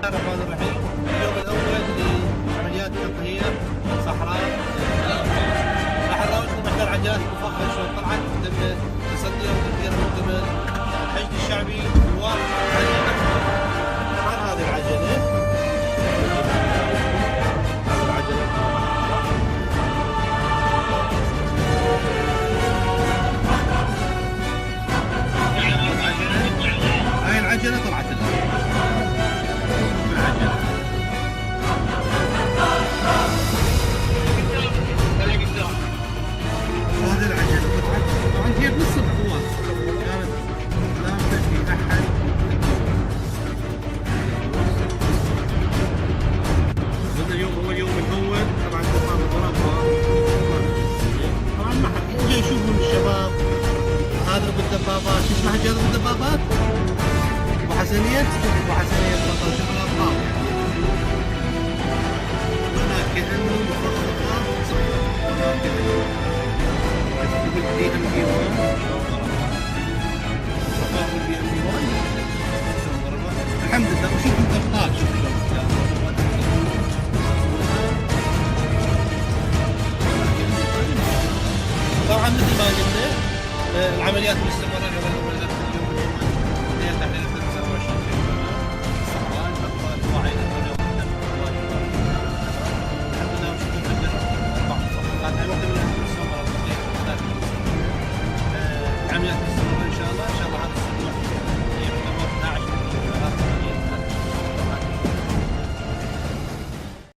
الرحمن الرحيم. اليوم الأول لعمليات تطهير صحراء راح نراوجكم إحدى العجلات المفخرة شلون طلعت تم تصديها وتدبيرها من قبل الحشد الشعبي الواقف على طبعا هذه العجلة هاي العجلة طلعت الآن. وهذه العجلة طبعا هي بنص القوات كانت لا تجي أحد. قلنا اليوم أول يوم نهون طبعا دمام الغرفة طبعا ما حد يجي يشوفون الشباب هذا بالدبابات. شو اسمها جرب الدبابات؟ أبو حسنية بطل شغل أطفال هنا كأنه مخططات صغيرة كأنه دي ام بي 1 الحمد لله. وشوف الضغطات طبعا مثل ما قلنا العمليات مستمرة قبل اليوم هي تحليل